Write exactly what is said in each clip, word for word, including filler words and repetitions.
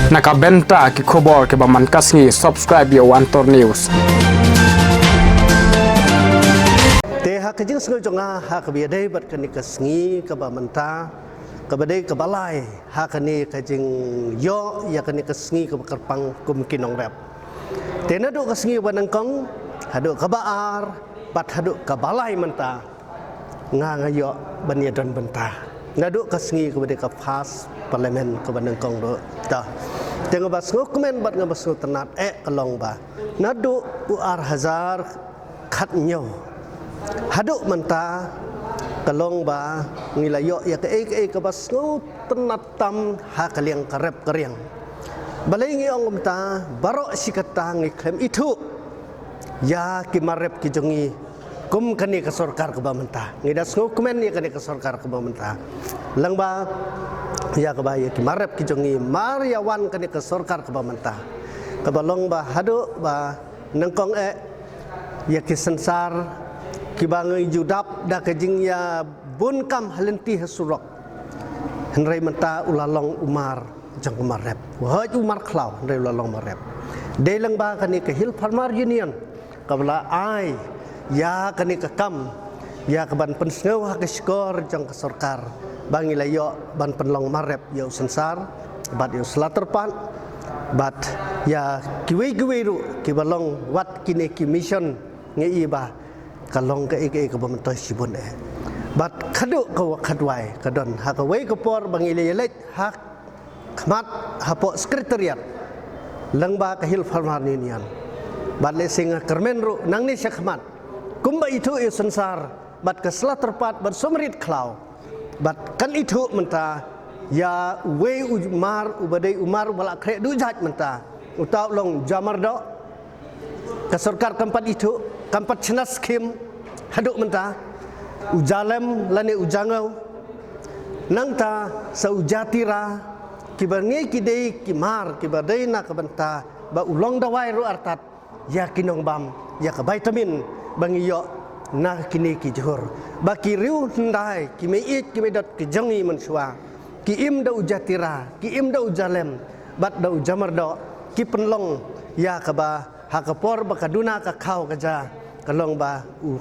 Na ka bynta ki khubor kiba man ka sngi, subscribe ïa u Antor News. Te ha ka jingsngew jong nga ha kaba ïadei bad kane ka sngi kaba mynta, kaba dei kaba lai ha kane ka jingïoh ïa kane ka sngi kaba kyrpang kum ki nongrep. Te naduh ka sngi ba nyngkong haduh kaba ar bad haduh kaba lai mynta, nga nga ïoh ban ïadon bynta naduh ka sngi kaba dei ka first parliament kaba nyngkong ruh. Te nga ba sngewkmen bad nga ba sngewtynnat eh ka long ba naduh u ar hajar khathynñiew haduh mynta ka long ba ngi la ïoh ïa kaei kaei kaba sngewtynnat tam ha ka liang ka rep ka riang. Balei ngi ong kumta? Baroh shi katta ngi khlem ithuh ïa ki mar rep ki jong ngi kum kane ka sorkar kaba mynta. Ngi da sngewkmen ïa kane ka sorkar kaba mynta lyngba ïa kaba ïa ki mar rep ki jong ngi mar ïa wan kane ka sorkar kaba mynta, kaba long ba haduh ba nyngkong eh ïa ki synsar kiba ngi ju dap da ka jingïabunkam ha lynti ha surok. Hynrei mynta u la long u mar jong u mar rep, u hoi u mar khlaw, hynrei u la long mar rep. Dei lyngba kane ka Hill Farmer Union kaba la ai ïa kane ka kam ïa ka ban pynsngew ha ka shkor jong ka sorkar ba ngi la ïoh ban pynlong mar rep ïa u synsar bad ïa u sla tyrpad bad ïa kiwei kiwei ruh kiba long wat kine ki mission ngi i ba ka long kaei kaei kaba myntoi shibun eh. Bad khaduh ka wa khatwai ka don ha kawei ka por ba ngi la ïaleit ha khmat hapoh secretariat lyngba ka Hill Farmer Union. Bad lehse nga kyrmen ruh nangne sha khmat kumba ithuh ïa u synsar bad ka sla tyrpad bad sumrit khlaw. Bad kan ithuh mynta ïa uwei u mar uba dei u mar uba la khreh duh jait mynta, uta u long u jamyrdoh. Ka sorkar kam pat ithuh, kam pat shna skim haduh mynta. U jalem lane u jangew, nangta sa u jatira, kiba ngi ki dei ki mar kiba dei na ka bynta ba u long dawai ruh artat ïa ki nongbam, ïa ka vitamin ba ngi ïoh na kine ki jhur ba ki riewhyndai, ki meiieit ki meidot ki jong ngi mynshuwa, ki im da u jatira, ki im da u jalem bad da u jamyrdoh, ki pynlong ïa kaba ha ka por ba ka duna ka khaw ka ja ka long ba u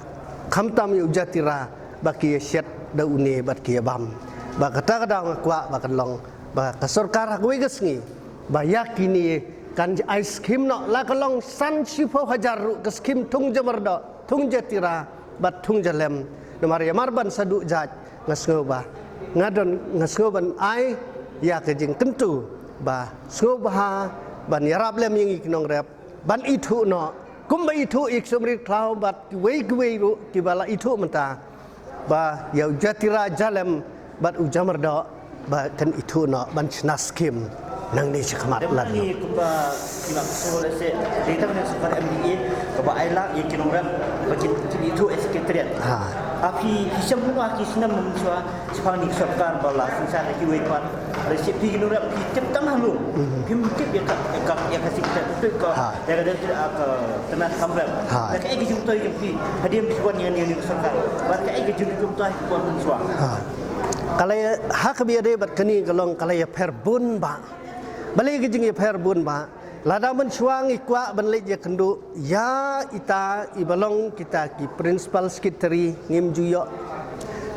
khamtam ïa u jatira ba ki ïa shet da une bad ki ïa bam. Ba kata ka daw nga kwah ba kan long ba ka sorkar ha kawei ka sngi ba ïa kine kan ai skim noh, la ka long san shiphew hajar ruh ka skim thung jamyrdoh, thung jatira bad thung jalem. Namar ïa mar ban sa duh jait nga sngew ba nga don, nga sngew ban ai ïa ka jingkyntu ba sngewbha ban ïarap lem ïa ngi ki nongrep ban ithuh noh kumba ithuh ïa ki sumrit khlaw bad kiwei kiwei ruh kiba la ithuh mynta, ba ïa u jatira, jalem bad u jamyrdoh ba kan ithuh noh ban shna skim nangne shakhmat. Lada ngi kumba ki la sngewbha lehse dei tang ne sorkar M D A kaba ai lad ïa ki nongrep ba kin, kin ithuh ïa secretariat. Ha. Phi, phi shem kumba ki snem mynshuwa shaphang kane ka sorkar ba la synshar ïa kiwei pat. Lehse phi ki nongrep phi tip tang halor. Mhm. Phim tip ïa ka, ïa ka, ïa ka secretariat, ka, ha, ïa ka, ïa ka tnat kam rep. Ha. Lada kaei ka jingmyntoi jong phi hadien phi wan ïa kane ka sorkar, bad kaei ka jingmyntoi phi wan mynshuwa. Ha. Ka la ïa, ha kaba ïadei bad kane ka long ka la ïapher bun bah. Balei ka jingïapher bun bah? Lada mynshuwa ngi kwah ban leit ïakynduh ïa ita iba long kita ki principal secretary, ngim ju ïoh.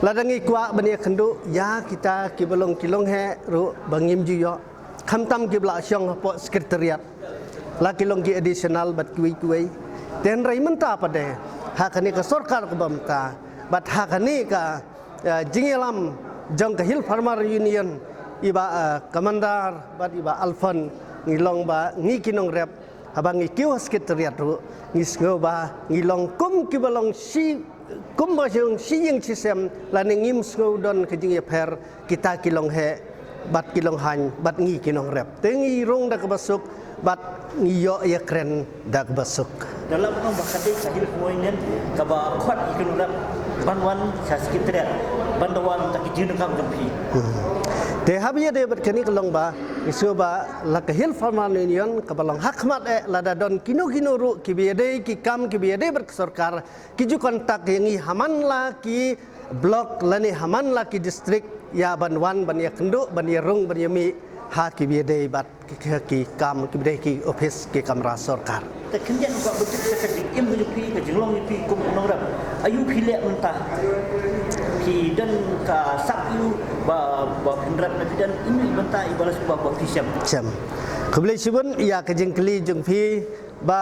Lada ngi kwah ban ïakynduh ïa kita kiba long ki longheh ruh ba ngim ju ïoh. Khamtam kiba la shong hapoh secretariat, la ki long ki additional bad kiwei kiwei. Te hynrei mynta pat de ha kane ka sorkar kaba mynta bad ha kane ka, eh, jingïalam jong ka Hill Farmer Union, iba, eh, Commander bad iba Alfon, ngi long ba ngi ki nongrep haba ngi kiew ha secretariat ruh ngi sngew ba ngi long kum kiba long shi, kumba shong shi ïing shi sem, lane ngim sngew don ka jingïapher kita ki longheh bad ki longhaiñ bad ngi ki nongrep. Te ngi rung da kaba suk bad ngi ïoh ïakren da kaba suk. Da la ban ong ba ka dei ka Hill Farmer Union kaba khot ïa ki nongrep ban wan sha secretariat ban da wan ta ki jingdonkam jong phi. Hmm. Te haba ïadei bad kane ka long ba ngi sngew ba la ka Hill Farmer Union kaba long ha khmat eh, lada don kino kino ruh kiba ïadei ki kam kiba ïadei bad ka sorkar, ki ju contact ïa ngi ha man la ki block lane ha man la ki district ïa ban wan ban ïakynduh, ban ïarung, ban ïamih. ha ki ba ïadei bad ki, ki, ki kam, ki ba dei ki office, ki kamra sorkar. Te khyndiat ba bujik te ka jingim ka jong phi, ka jinglong jong phi kum u nongrep. Aïu phi leh mynta? Phi don ka sap aïu ba, ba phin rep, na phi don aïu mynta i ba la shu ba, ba phi shem? Shem. Khublei shibun ïa ka jingkylli jong phi, ba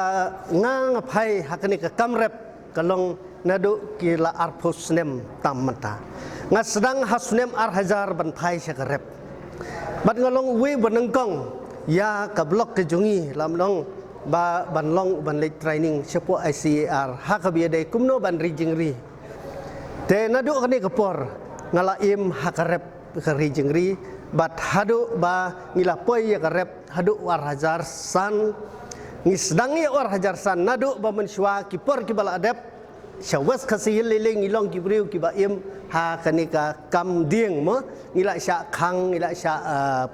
nga nga phai ha kane ka kam rep ka long naduh ki la arphew snem tam mynta. Nga sdang ha u snem ar hajar ban phai sha ka rep. Bad nga long uwei ba nyngkong ïa ka block ka jong ngi, lam long ba ban long ban leit training shapoh I C A R ha ka ba ïadei kumno ban ri jingri. Te naduh kane ka por nga la im ha ka rep, ka ri jingri, bad haduh ba ngi la poi ïa ka rep haduh u ar hajar san. Ngi sdang ïa u ar hajar san naduh ba mynshuwa ki por ki ba la dep, sha West Khasi Hills lei lei ngi long ki briew ki ba im ha kane ka kam dieng mo. Ngi la shah khang, ngi la shah, eh,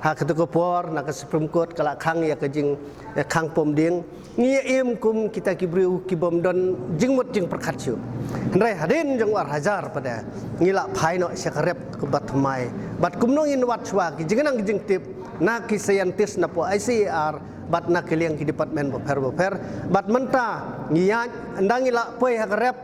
ha kato ka por na ka Supreme Court ka la khang ïa ka jing, eh, khang pom dieng. Ngi ïa im kum kita ki briew ki bym don jingmut jingpyrkhat shuh. Hynrei hadien jong u ar hajar pat de ngi la phai noh sha ka rep ka ba thymmai. Bad kumno ngin wad shuwa ki jingnang ki jingtip na ki scientist napoh I C A R bad na ki liang ki department bapher bapher. Bad mynta ngi ïaid, ynda ngi la poi ha ka rep,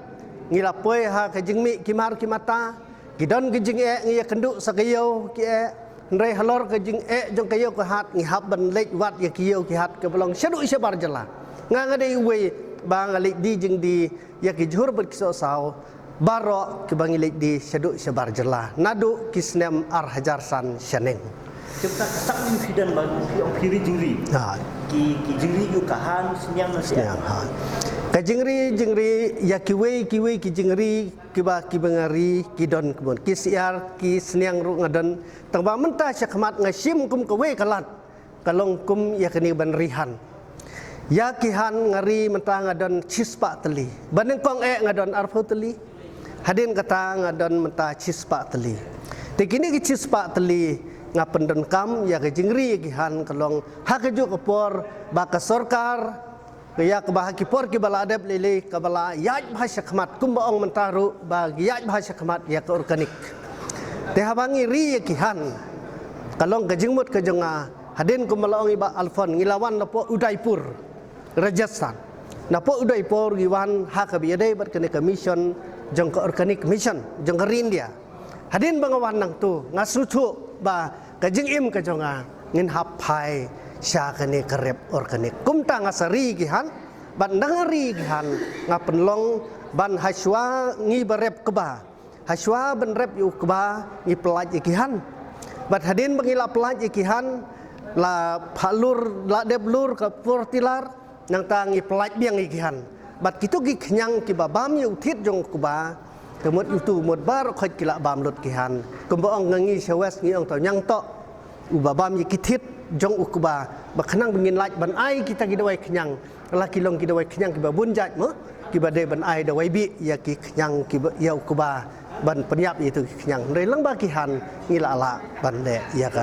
ngi la poi ha ka jingmih ki mar ki mata, ki don ki jingeh, ngi ïa kynduh sa ka ïew ki eh. Hynrei halor ka jingeh jong ka ïew ka hat ngi hap ban leit wad ïa ki ïew ki hat ki ba long shaduh shabar jylla. Nga nga dei uwei ba nga leit die jingdie ïa ki jhur bad ki sohsaw baroh ki ba ngi leit die shaduh shabar jylla naduh ki snem ar hajar san shaneng. Te mynta ka sap aïu phi don ba phi ong phi ri jingri? Ha. Ki, ki jingri ïa ka han, sniang, sniang, ha. Ka jingri, jingri ïa kiwei kiwei ki jingri ki ba, ki ba nga ri ki don kumno. Ki syiar, ki sniang ruh nga don. Tang ba mynta sha khmat nga shim kum kawei ka lad ka long kum ïa kane ban ri han. Ïa ki han nga ri mynta nga don shispah tylli. Ba nyngkong eh nga don arphew tylli. Hadien kata nga don mynta shispah tylli. Te kine ki shispah tylli nga pyndonkam ïa ka jingri ïa ki han ka long ha kajuh ka por ba ka sorkar ka ïa ka ba ha ki por ki ba la dep lei lei ka ba la ïaid bha sha khmat, kum ba ong mynta ruh ba ïaid bha sha khmat ïa ka organic. Te haba ngi ri ïa ki han ka long ka jingmut ka jong nga, hadien kum ba la ong i Bah Alphonse, ngi la wan napoh Udaipur, Rajasthan. Napoh Udaipur ngi wan ha ka ba ïadei bad kane ka mission jong ka organic mission jong ka ri India. Hadien ba nga wan nangto nga sngewthuh ba ka jingim ka jong nga ngin hap phai sha kane ka rep organic. Kumta nga sa ri ki han, bad ynda nga ri ki han nga pynlong ban hashwa ngi ba rep kba, hashwa ban rep ïa u kba ngi pyllait ïa ki han. Bad hadien ba ngi la pyllait ïa ki han, la phah lur, la dep lur ka four tiller, nangta ngi pyllait biang ïa ki han. Bad kito ki khñiang ki ba bam ïa u thied jong u kba, ka mut ïa uto u mut baroh khoit ki la bam lut ki han. Kum ba ong nga ngi sha West ngi ong to ñiangtoh, u ba bam ïa ki thied jong u kba, ba khnang ba ngin lait ban ai kita ki dawai khñiang, la ki long ki dawai khñiang ki ba bun jait mo, ki ba dei ban ai dawai bih ïa ki khñiang ki ba, ïa u kba ban pynïap ïa ito ki khñiang. Hynrei lyngba ki han ngi la lah ban leh ïa ka